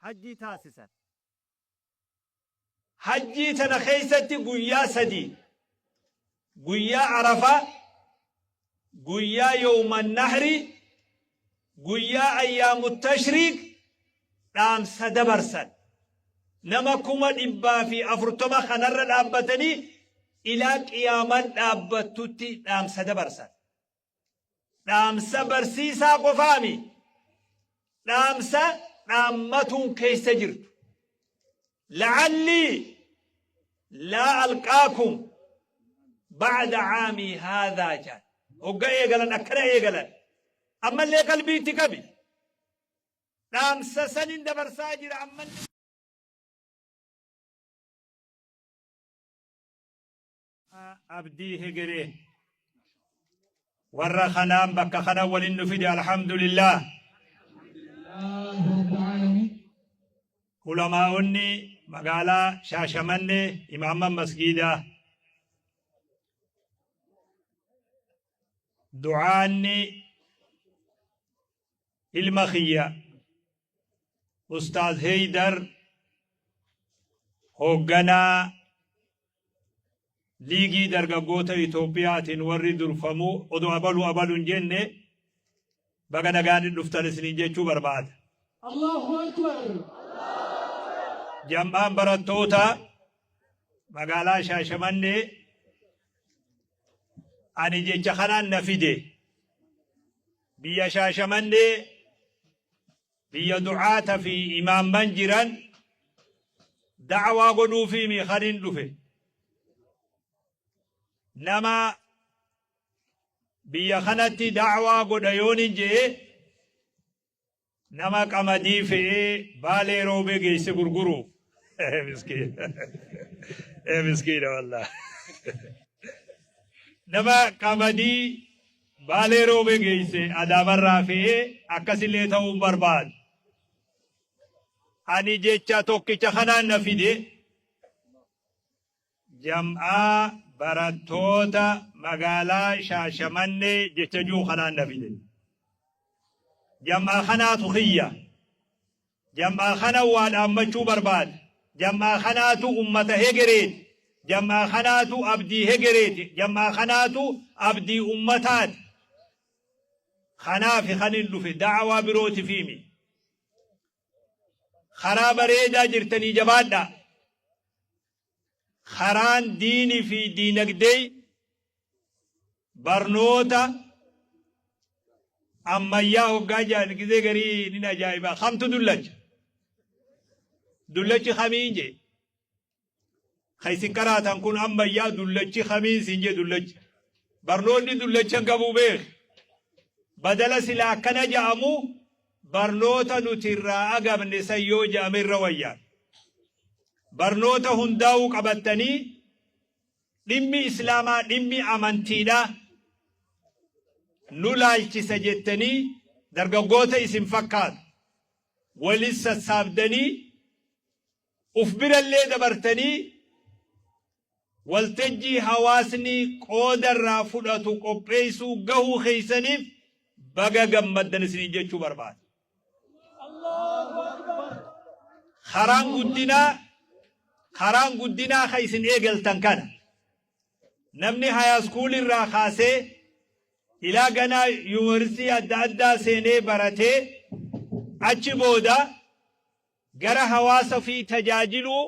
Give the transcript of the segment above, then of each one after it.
Hajjii taasisan. Hajjii tana keessatti guyyaa 3, guyyaa Arafaa, guyyaa Yawman Nahri, guyyaa Ayyaamu Tashriiq dhaamsa dabarsan. Nama 140,000 kanarra dhaabbatanii ilaa qiyaamaan dhaabbattutti dhaamsa dabarsan. Dhaamsa barsiisaa qofaami. Dhaamsa dhaammatuun keessa jirtu. La'allii laa alqaakum ba'da caamii haadhaa jaan. Hogga eegalan akkana eegalan. Ammallee qalbiitti qabi. Dhaamsa sanin dabarsaa jira ammallee. Abdii hegeree warra kanaan bakka kana walin nu fide alhamdulillah. Ulamaa'onni magaalaa Shaashamannee imaamman masgiidaa du'aanni ilma kiyya Ustaaz Heydar hoogganaa Liigii Dargaggoota Itoophiyaatiin warri durfamu odoo abalu abalu hin jenne baga nagaan dhuftan isiniin jechuu barbaada. Allahu Akbar. Jam'aan barattoota magaalaa Shaashamannee ani jecha kanaan na fide. Biyya Shaashamannee biyya du'aata fi imaamman jiran da'waa godhuufiimi kanin dhufe. Nama biyya kanatti da'waa godha yoonin je'e nama qamadii fe'ee Baalee Roobee geesse gurguruuf. Miskiina. Miskiina wallah. Nama qamadii Baalee Roobee geesse Adaamarraa fe'ee akkasillee ta'uu hin barbaadu. Ani jecha tokkicha kanaan na fide jam'aa barattoota magaalaa Shaashamannee jecha jiru kanaan na fide. Jam'aa kanaatu kiyya. Jam'aa kana waa dhaammachuu barbaada. Jam'aa kanaatu ummata hegereeti. Jam'aa kanaatu abdii hegereeti. Jam'aa kanaatu abdii ummataati. Kanaafi kanin dhufe da'awaa birootifiimi. Karaa bareedaa jirtanii jabaadhaa. Karaan diini fi diinagdee barnoota ammayyaa hoggaa jedhan gizee garii nin ajaa'iba. Kamtu dullacha? Dullachi kamiin jee? Ka isin qaraatan kun ammayyaa dullachi kamiin siin jee dullachi? Barnoonni dullacha hin qabuu beek. Badala silaa akkana ja'amu barnoota nuti irraa agabne san yoo ja'ame irra wayya. Barnoota hundaa'uu qabattanii dhimmi Islaamaa dhimmi amantiidha nu laalchisa jettanii dargaggoota isin fakkaatu walis sassaabdanii uf birallee dabartanii waltajjii hawaasni qooda irraa fudhatu qopheessuu gahuu keessaniif baga gammaddan isiniin jechuu barbaada. Karaan guddinaa karaan guddinaa kan isin eegaltan kana. Namni hayaaskuul irraa kaasee ilaa ganaa yuunivarsiitii adda addaa seenee baratee achi booda gara hawaasa ofii tajaajiluu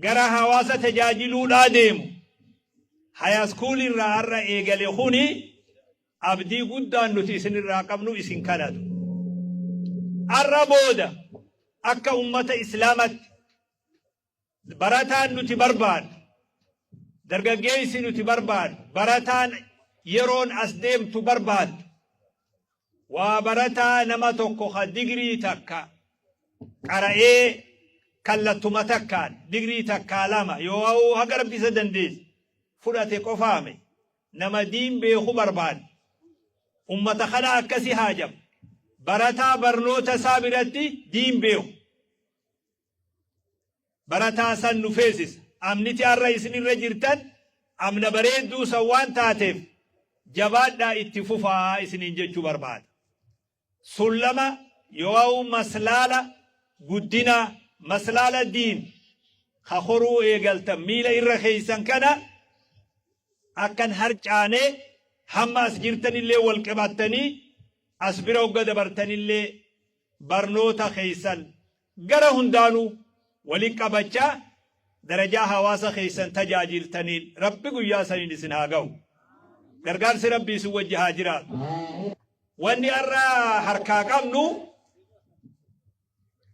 gara hawaasa tajaajiluudhaa deemu hayaaskuul irraa har'a eegale kuni abdii guddaan nuti isin irraa qabnu isin kanatu. Har'a booda akka ummata Islaamatti barataan nuti barbaadnu, dargaggeessi nuti barbaadnu, barataan yeroon as deemtu barbaaddu, waa barataa nama tokko ka digrii takka qara'ee kallattuma takkaan digrii takkaa lama yoo haga rabbi isa dandeesse fudhate qofaame nama diin beeku barbaadna. Ummata kana akkasi haajama. Barataa barnoota isaa biratti diin beeku. Barataa san nu feesisa. Amniti har'a isin irra jirtan amna bareedduu san waan taateef jabaadhaa itti fufaa isiniin jechuu barbaada. Sullama yoo'uu maslaala guddinaa, maslaala diin ka koruu eegaltan miila irra keeysan kana akkan harcaanee hamma as jirtanillee wal qabattanii as bira hogga dabartanillee barnoota keeysan gara hundaanuu wali qabachaa darajaa hawaasa keeysan tajaajiltaniin Rabbi guyyaa saniin isin haa gahu. Gargaarsi Rabbii isin wajji haa jiraatu. Wanni har'a harkaa qabnu,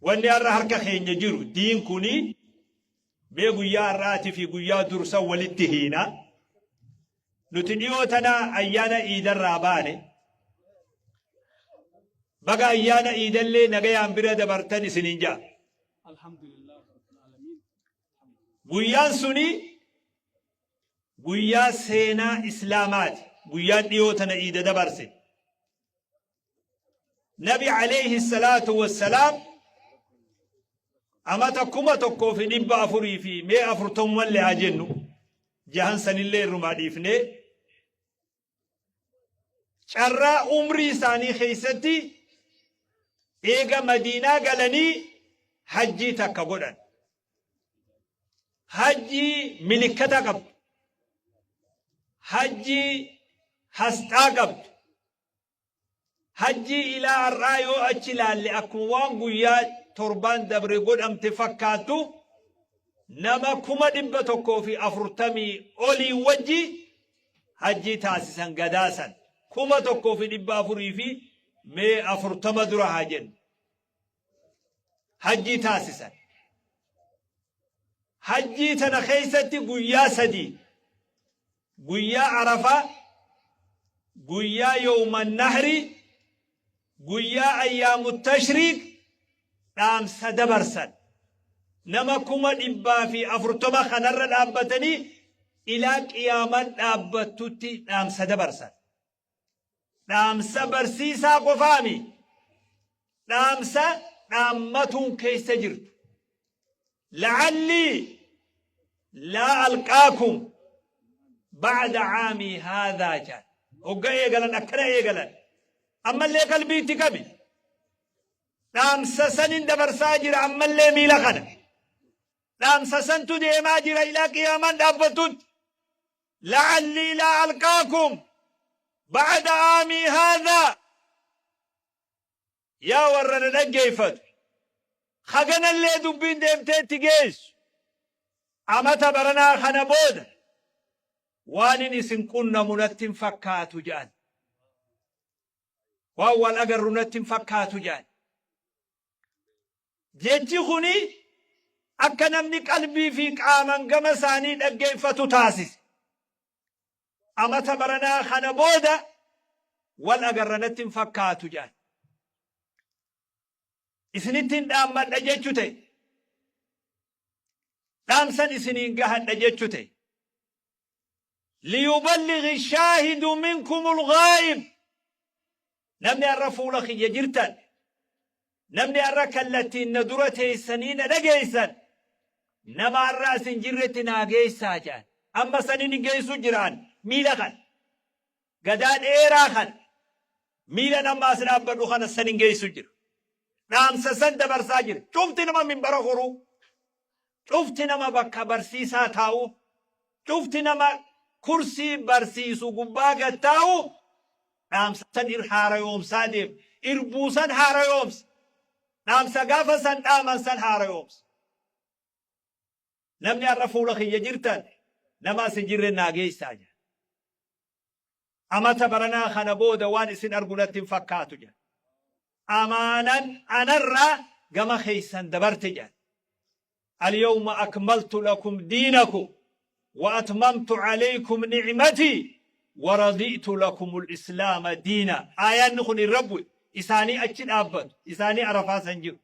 wanni har'a harka keenya jiru diin kuni mee guyyaa har'aatii fi guyyaa dursa walitti hiina. Nuti dhiyoo tana ayyaana iidarraa baane. Baga ayyaana iidallee nagayaan bira dabartan isiniin ja'a. Guyyaan suni guyyaa seenaa Islaamaati. Guyyaan dhiyoo tana iida dabarse. Nabi alayhi salaatu wassalaam amata 1400 fi mee afurtamumallee haa jennu, jahan sanillee irrumaa dhiifnee, carraa umrii isaanii keessatti eega Madiinaa galanii hajjii takka godhan. Hajjii milikkata qabdu. Hajjii hasxaa qabdu. Hajjii ilaa har'aa yoo achi ilaalle akkuma waan guyyaa torbaan dabre godhamte fakkaattu, nama 140,000 olii wajji hajjii taasisan gadaasan 1400 fi mee 40 dura haa jennu. Hajjii taasisan. Hajjii tana keessatti guyyaa sadii, guyyaa Arafaa, guyyaa yawma nahri, guyyaa ayyaamu tashriiq dhaamsa dabarsan. Nama 140,000 kanarra dhaabbatanii ilaa qiyaamaan dhaabbattutti dhaamsa dabarsan. Dhaamsa barsiisaa qofaami. Dhaamsa dhaammatuun keessa jirtu. La'allii laa alqaakum ba'da caamii haadhaa jaan. Hogga eegalan akkana eegalan. Ammallee qalbiitti qabi. Dhaamsa sanin dabarsaa jira ammallee miila kana. Dhaamsa santu deemaa jira ilaa qiyaamaan dhaabbattutti. La'allii laa alqaakum ba'da aamii haadhaa. Yaa warra na dhaggeeffatu, haganallee dubbiin deemtee itti geessu, amata baranaa kana booda waanin isin qunnamu natti hin fakkaatu jedhan. Waan wal agarru natti hin fakkaatu jedhan. Jechi kuni akka namni qalbii fi qaaman gama isaanii dhaggeeffatu taasise. Amata baranaa kana booda wal agarra natti hin fakkaatu jedhan. Isinittiin dhaammadha jechu ta'e. Dhaamsan isiniin gahadha jechu ta'e. Liyuballighi shaahidu minkumul ghaa'ib. Namni har'a fuula kiyya jirtan, namni har'a kallattiin na dura teessanii na dhageessan, nama har'a as hin jirretti naa geessaa jedhan. Amma sanin hin geessu jiraan miila kana. Gadaa dheeraa kana. Miila nama as dhaabbadhu kana san hin geessu jira. Dhaamsa san dabarsaa jira. Cufti nama minbara horuu. Cufti nama bakka barsiisaa taa'u. Cufti nama kursii barsiisu gubbaa gad taa'u dhaamsa san ir haarayoomsaa deema. Irbuu san haarayoomsa. Dhaamsa gaafa san dhaaman san haarayoomsa. Namni har'a fuula kiyya jirtan nama as hin jirre naa geessaa jedha. Amata baranaa kana booda waan isin argu natti hin fakkaatu jedha. Amaanan anarraa gama keessan dabarte jedha. Alyawma akmaltu lakum diinakum wa atmamtu alaykum ni'matii wa radi'tu lakumul islaama diina. Aayaanni kun irra bu'e. Isaanii achi dhaabbatu. Isaanii Arafaa san jiru.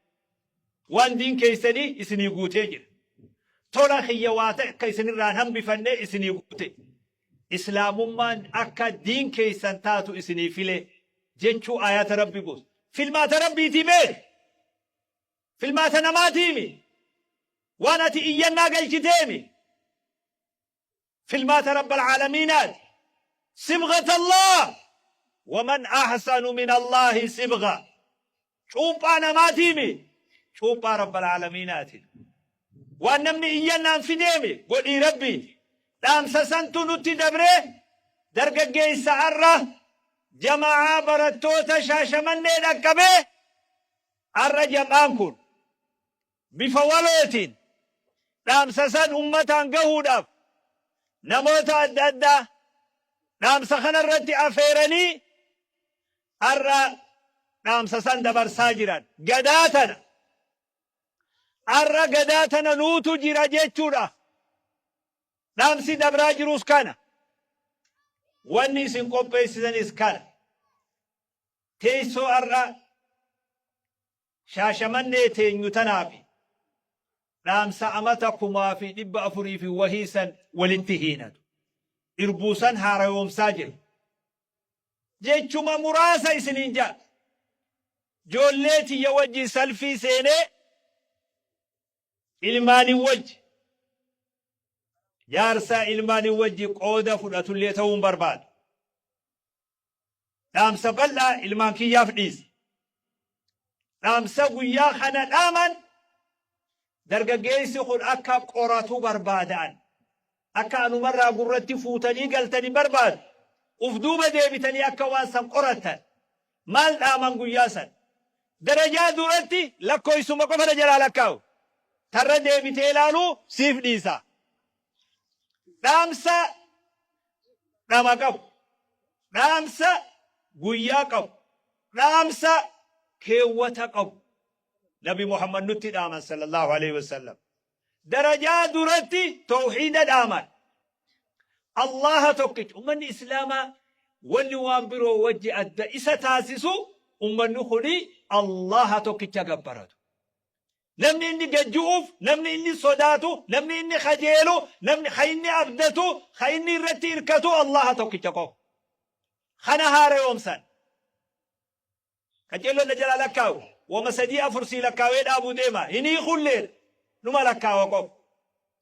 Waan diin keessanii isinii guutee jira. Tola kiyya waa takka isinirraa hin hambifanne isinii guute. Islaamummaan akka diin keessan taatu isinii file jechuu aayata Rabbi buuse. Filmaata Rabbiitii beeki. Filmaata namaatiimi. Waan ati iyyannaa galchiteemi. Filmaata Rabbal Aalamiinaati. Sibghat Allah. Waman ahsanu min Allahi sibgha. Cuuphaa namaatiimi, cuuphaa Rabbal Aalamiinaati. Waan namni iyyannaan fideemi, godhii Rabbiiti. Dhaamsa santu nutti dabree dargaggeessa arra jama'aa barattoota Shaashamannee dhaqqabee arra jam'aan kun bifa walootiin dhaamsa san ummataan gahuudhaaf namoota adda addaa dhaamsa kana irratti afeeranii arra dhaamsa san dabarsaa jiran. Gadaa tana arra gadaa tana nuutu jira jechuudha. Dhaamsi dabraa jirus kana. Wanni isin qopheessitanis kana. Teessoo arra Shaashamannee teenyu tanaafi dhaamsa amata 1400 fi wahii san walitti hiinatu. Irbuu san haarayoomsaa jira. Jechuma muraasa isiniin ja'a. Joollee tiyya wajjin salfii seenee ilmaanin wajji jaarsa ilmaanin wajji qooda fudhatullee ta'uu hin barbaadu. Dhaamsa bal'aa ilmaan kiyyaaf dhiisa. Dhaamsa guyyaa kana dhaaman dargaggeessi kun akka qoratu barbaada'an. Akka anumarraa gurratti fuutanii galtani barbaadu. Uf duuba deebitanii akka waan san qorattan. Maal dhaaman guyyaa san? Darajaa duratti lakkoysuma qofa na jalaa lakkaa'u. Tarra deebitee ilaaluu siif dhiisa. Dhaamsa dhama qabu. Dhaamsa guyyaa qabu. Dhaamsa keewwata qabu. Nabi Muhammad nutti dhaaman sallallahu alaihi wasallam. Darajaa duratti tawhiida dhaaman. Allaha tokkicha. Ummanni Islaamaa wanni waan biroo wajji adda isa taasisu ummanni kuni Allaha tokkicha gabbaratu. Namni inni gad ju'uuf, namni inni sodaatu, namni inni kajeelu, namni ka inni abdatu, ka inni irratti irkatu Allaha tokkicha qofa. Kana haareyoomsan. Qaceelloon na jalaa lakkaawu. Wama sadii afur sii lakkaawee dhaabuu deema. Hin hiikulleedha. Numa lakkaawa qofa.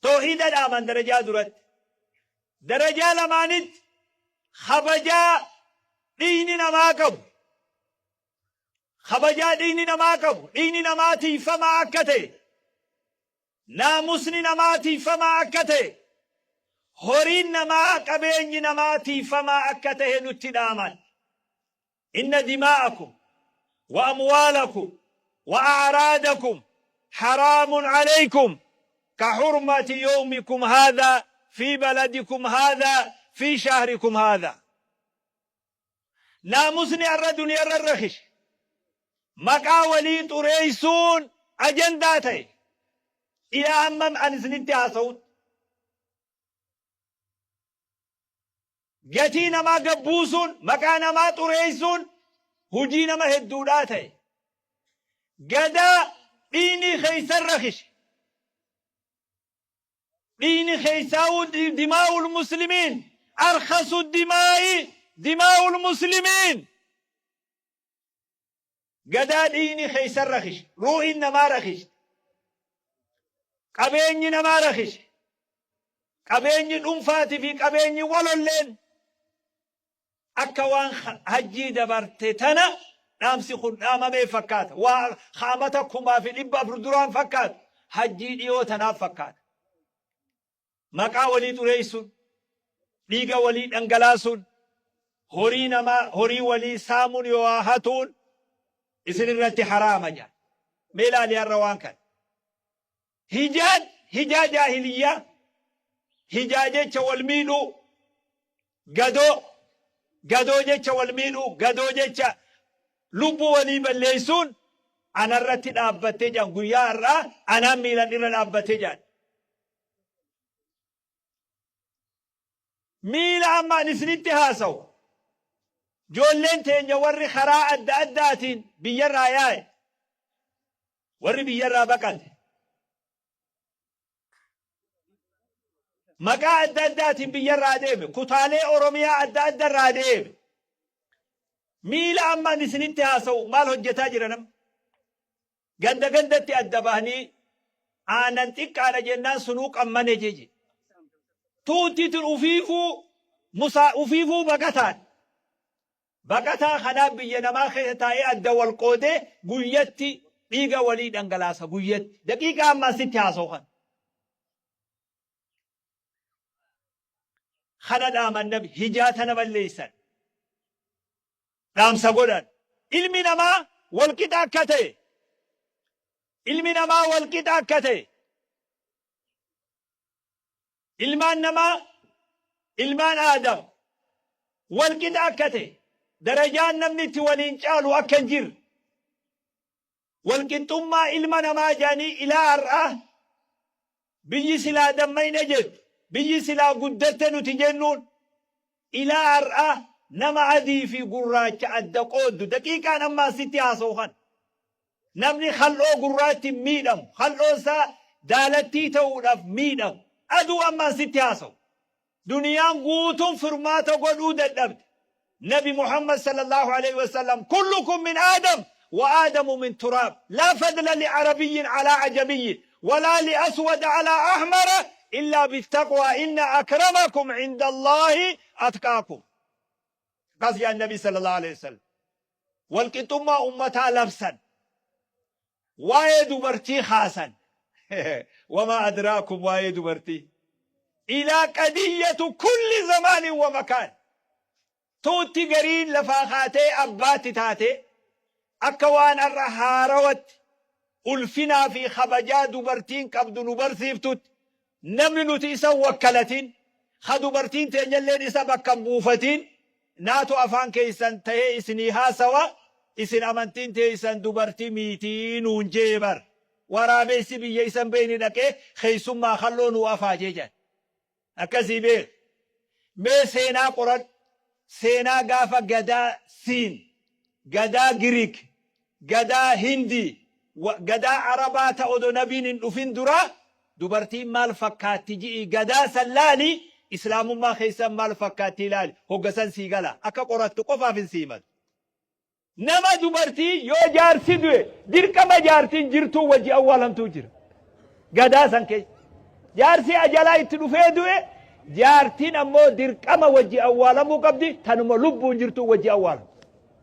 Toohiida dhaaman darajaa duratti. Darajaa lamaanitti kabajaa dhiigni namaa qabu. Kabajaa dhiigni namaa qabu, dhiigni namaa tiiyfamaa akka ta'e, naamusni namaa tiiyfamaa akka ta'e, horiin namaa qabeenyi namaa tiiyfamaa akka ta'e nutti dhaaman. Inna dimaa'akum wa amwaalakum wa a'raadakum haraamun alaykum ka hurmati yawmikum haadhaa fi baladikum haadhaa fi shahrikum haadhaa. Naamusni har'a duniyarra rakishe. Maqaa walii xureessuun ajandaa ta'e. Ilaa hammam ani isinitti haasa'utti. Gatii namaa gad buusuun, maqaa namaa xureessuun hojii nama hedduudhaa ta'e. Gadaa dhiigni keessan rakishe. Dhiigni keessaa'uu dimaa'ul muslimiin arkhasu dimaa'i dimaa'ul muslimiin. Gadaa dhiigni keessan rakishe, ruuhiin namaa rakishte, qabeenyi namaa rakishe, qabeenyi dhuunfaatii fi qabeenyi walolleen Akka waan hajjii dabarte tana dhaamsi kun dhaamamee fakkaata. Waa ka amata 1400 duraan fakkaatu hajjii dhiyoo tanaaf fakkaata. Maqaa walii xureessuun, dhiiga walii dhangalaasuun, horii namaa horii walii saamuun yoo hatuun isin irratti haraama jedha. Mee ilaali har'a waan kana. Hijaan hijaa jaahiliyyaa, hijaa jecha wal miidhuu, gadoo, gadoo jecha wal miidhuu, gadoo jecha lubbuu walii balleessuun anarratti dhaabbattee jedhan guyyaa har'aa anaan miilan irra dhaabbattee jedhan. Miila amma ani isinitti haasawu ijoolleen teenya warri karaa adda addaatiin biyyarraa yaa'e warri biyyarraa baqate maqaa adda addaatiin biyyarraa deeme kutaalee Oromiyaa adda addarraa deeme miila amma ani isinitti haasawu maal hojjetaa jira nama Ganda gandatti adda bahanii aanan xiqqaadha jennaan sunuu qammane jeje. Tuutti tun ufiifuu musaa ufiifuu baqataan. Baqataa kanaa biyya namaa keessa taa'ee adda wal qoodee guyyatti dhiiga walii dhangalaasa guyyatti. Daqiiqaa amma asitti haasa'u kana. Kana dhaaman nabi hijaa tana balleessan. Dhaamsa godhan. Ilmi namaa walqixa akka ta'e. Ilmi namaa walqixa akka ta'e. Ilmaan namaa, ilmaan Aadam, wal qixa akka ta'e, darajaan namni itti waliin caalu akka hin jirre, wal qixxummaa ilma namaa jedhanii ilaa har'aa biyyi silaa dammayne jettu, biyyi silaa guddatte nuti jennuun ilaa har'aa nama adii fi gurraacha adda qooddu daqiiqaan amma asitti haasa'u kana. Namni kal'oo gurraatti miidhamu, kal'oon isaa daalattii ta'uudhaaf miidhamu. Aduu ammaan sitti haasa'u. Duniyaan guutuun furmaata godhuu dadhabde. Nabi Muhammad sallallahu alaihi wasallam kullukum min Aadam wa Aadamu min turaab. Laa fadla li arabiyyin alaa ajamiyyin walaa li aswada alaa ahmara illaa bittaqwaa inna akramakum inda Allaahi atqaakum. Akkas jedhan Nabi sallallahu alaihi wasallam. Walqixxummaa ummataa labsan. Waa'ee dubartii kaasan. Wamaa adraakum waa'ee dubartii. Ilaa qadiyyatu kulli zamaanin wa makaan. Tuutti gariin lafaa kaatee abbaatti taatee akka waan har'a haarawatti ulfinaa fi kabajaa dubartiin qabdu nu barsiiftutti namni nuti isa hin wakkalatin, ka dubartiin teenyalleen isa bakka hin buufatin, naatu afaan keessan tahee isinii haasawa, isin amantiin teessan dubartii miitii nuun jee bar. Waraabessi biyya isa hin beekne dhaqee keessummaa kalloo nuu afaajee jedhan. Akkasii beeki. Mee seenaa qoradhu. Seenaa gaafa gadaa Siin, gadaa Giriik, gadaa Hindii, gadaa Arabaa ta odo nabiin hin dhufin duraa dubartiin maal fakkaatti ji'ii gadaa san laali, Islaamummaa keessan maal fakkaatti ilaali. Hogga san sii gala. Akka qorattu qofaaf hin sii himatu. Nama dubartii yoo jaarsi du'e dirqama jaartiin jirtuu wajji awwaalamtuu jira. Gadaa san keessa. Jaarsi ajalaa itti dhufee du'e jaartiin ammoo dirqama wajji awwaalamuu qabdi tanuma lubbuun jirtuu wajji awwaalamu.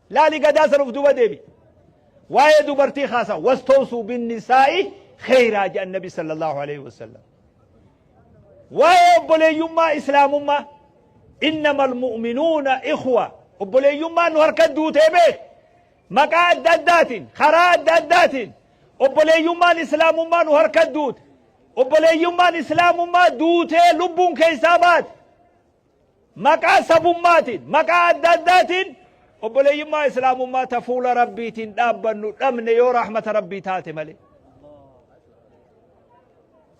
Laali gadaa san of duuba deebi. Waa'ee dubartii kaasa wastawsuu binnisaa'i kheyraa jedhan nabi sallallahu alaihi wasallam. Waa'ee obboleeyyummaa islaamummaa innamal mu'minuuna ikhwa obboleeyyummaan nu harka duutee beek maqaa adda addaatiin karaa adda addaatiin obboleeyyummaan islaamummaa nu harka duute obboleeyyummaan islaamummaa duutee lubbuun keessaa baate maqaa sabummaatiin maqaa adda addaatiin obboleeyyummaa islaamummaa ta fuula rabbiitiin dhaabbannu dhabne yoo rahmata rabbii taate malee.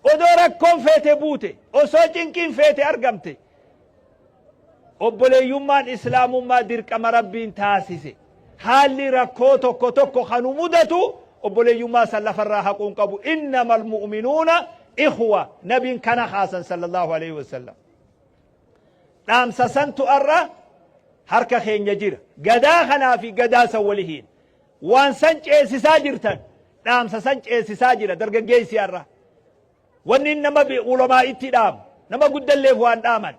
Odoo rakkoon feete buute, osoo cinqiin feete argamte, obboleeyyummaan islaamummaa dirqama Rabbiin taasise. Haalli rakkoo tokko tokko kan nu mudatu obboleeyyummaa san lafarraa haquu hin qabu. Innamal mu'minuuna ikhwa nabiin kana haasan sallallahu alaihi wasallam. Dhaamsa santu arra harka keenya jira. Gadaa kanaa fi gadaa san walihiin. Waan san ceesisaa jirtan dhaamsa san ceesisaa jira dargaggeessi har'a. Wanni nama ulamaa'itti dhaamu nama guddalleef waan dhaaman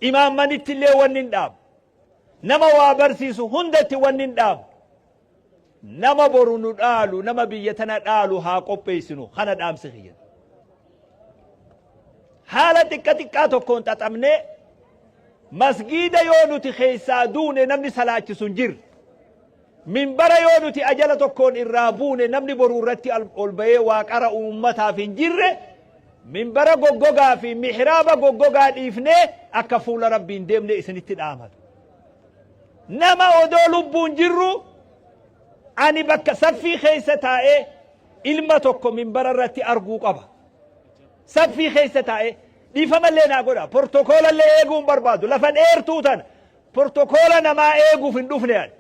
imaammanitti illee wanni hin dhaamu nama waa barsiisu hundatti wanni hin dhaamu nama boru nu dhaalu nama biyya tana dhaalu haa qopheessinu kana dhaamsi kiyya. Haala xiqqa xiqqaa tokkoon xaxamnee masgiida yoo nuti keessaa duune namni salaachisu hin jirre. Minbara yoo nuti ajala tokkoon irraa buune namni boru irratti ol bahee waa qara'u ummataaf hin jirre minbara goggogaa fi mihraaba goggogaa dhiifnee akka fuula Rabbii hin deemne isinitti dhaamatu. Nama odoo lubbuun jirru ani bakka saffii keessa taa'ee ilma tokko minbara irratti arguu qaba. Saffii keessa taa'ee dhiifamallee naa godha portokoolallee eeguu hin barbaadu lafa dheertuu tana Portokoola namaa eeguuf hin dhufne ani.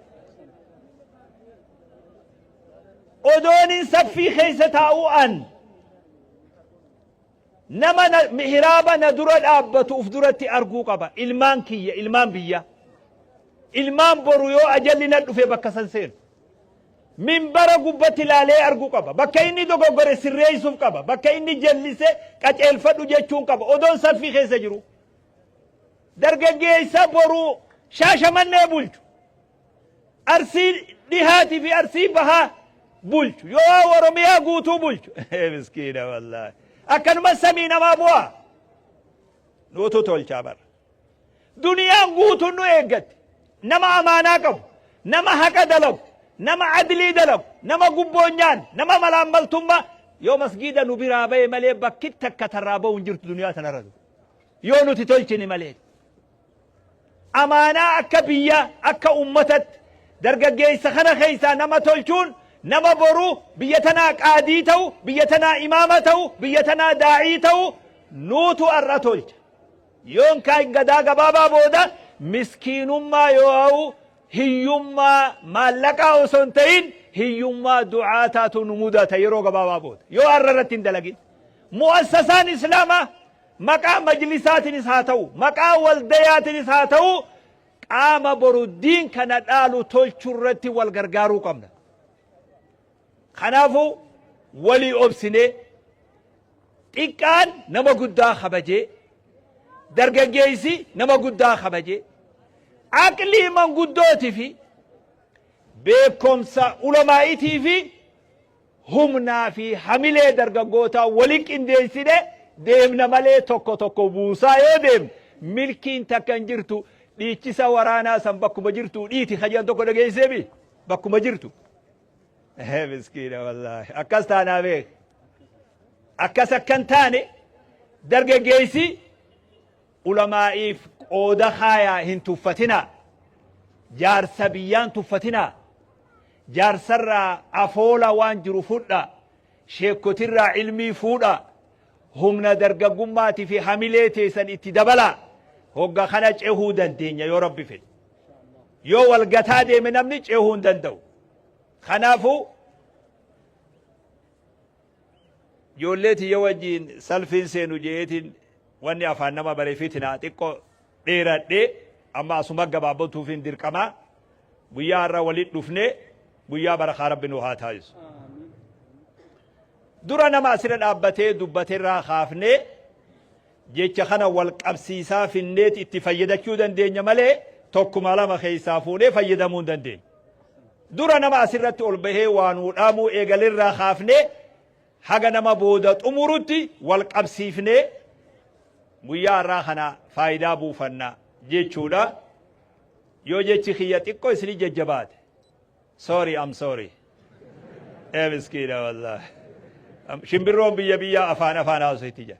Odoonin saffii keessa taa'uu an nama na, mihraaba na dura dhaabbatu uf duratti arguu qaba. Ilmaan kiyya, ilmaan biyya. Ilmaan boru yoo ajalli na dhufe bakka san seenu. Minbara gubbatti ilaalee arguu qaba. Bakka inni dogoggore sirreessuuf qaba. Bakka inni jallise qaceelfadhu jechuun qaba. Odoon saffii keessa jiru. Dargaggeessa boru Shaashamannee bulchu. Arsii dhihaatii fi Arsii bahaa bulchu, yoo Oromiyaa guutuu bulchu, miskiina wallaahi. Akkanuma samii namaa bu'aa. Nuutu tolchaa bara. Duniyaan guutuun nu eeggatti. Nama amaanaa qabu, nama haqa dalagu, nama adlii dalagu, nama gubboon nyaanne, nama malaammaltummaa yoo masgiida nu biraa bahe malee bakki takka tarraa bahu hin jirtu duniyaa tanarra. Yoo nuti tolchine malee. Amaanaa akka biyya akka ummatatti dargaggeessa kana keessaa nama tolchuun nama boru biyya tanaa qaadii ta'u, biyya tanaa imaama ta'u, biyya tanaa daa'ii ta'u nuutu har'a tolcha. Yoon kaan gadaa gabaabaa booda miskiinummaa yoo ha'u hiyyummaa maallaqaa osoo hin ta'in hiyyummaa du'aa taatu nu mudata yeroo gabaabaa booda yoo har'a irratti hin dalagin. Mu'assasaan Islaamaa maqaa majlisaatiinis haa ta'u, maqaa waldayaatiinis haa ta'u, qaama boru diin kana dhaalu tolchuu irratti wal gargaaruu qabna. Kanaafuu walii obsinee xiqqaan nama guddaa kabajee, dargaggeessi nama guddaa kabajee, aqlii manguddootii fi beekumsa ulamaa'itii fi humnaa fi hamilee dargaggootaa wali qindeessine deemna malee tokko tokko buusaa yoo deemne milkiin takka hin jirtu. Dhiichisa waraanaa san bakkuma jirtu dhiiti kajan tokko dhageessee bi bakkuma jirtu. Miskiina wallaahi, akkas taanaa beek, akkas akkan taane dargaggeessi ulamaa'iif qooda kaayaa hin tuffatinaa, jaarsa biyyaan tuffatinaa, jaarsarraa afoola waan jiru fudha, sheekkotirraa ilmii fuudha, humna dargaggummaatii fi hamilee teessan itti dabalaa. Hogga kana cehuu dandeenya yoo Rabbi fedhe. Yoo wal gataa deeme namni cehuu hin danda'u. Kanaafuu ijoollee tiyya wajjiin salfiin seenu je'eetiin wanni afaan nama bare fitinaa xiqqoo dheeradhee amma asuma gabaabatuufiin dirqamaa. Guyyaa har'a walitti dhufnee guyyaa barakaa Rabbi nu haa taasisu. Dura nama asirra dhaabbatee dubbaterraa kaafnee jecha kana wal qabsiisaa finneet itti fayyadachuu dandeenya malee tokkuma lama keessaa fuunee fayyadamuu hin dandeenyu. Dura nama asirratti ol bahee waa nuu dhaamuu eegalerraa kaafnee haga nama booda xumurutti wal qabsiifnee guyyaa har'aa kana faayidaa buufanna jechuudha. Yoo jechi kiyya xiqqoo isinii jajjabaate, sorry, I'm sorry. Ee miskiina wallaahi. Shimbirroon biyya biyya afaan afaan haasofti jira.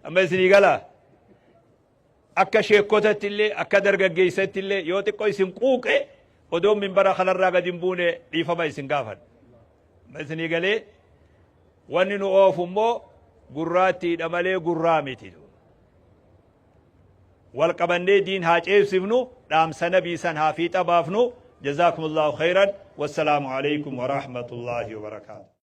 Amma isinii galaa? Akka sheekotatti illee, akka dargaggeessatti illee yoo xiqqoo isin quuqe, odoon minbara kanarraa gadi hin buune dhiifama isin gaafadha. Amma isinii galee? Wanni nu oofu immoo gurraattiidha malee gurraa miti. Wal qabannee diin haa ceebsifnu, dhaamsa nabii san haa fiixa baafnu. Jazaakumullahu khayran, wassalaamu alaikum warahmatullaahi wabarakaatu.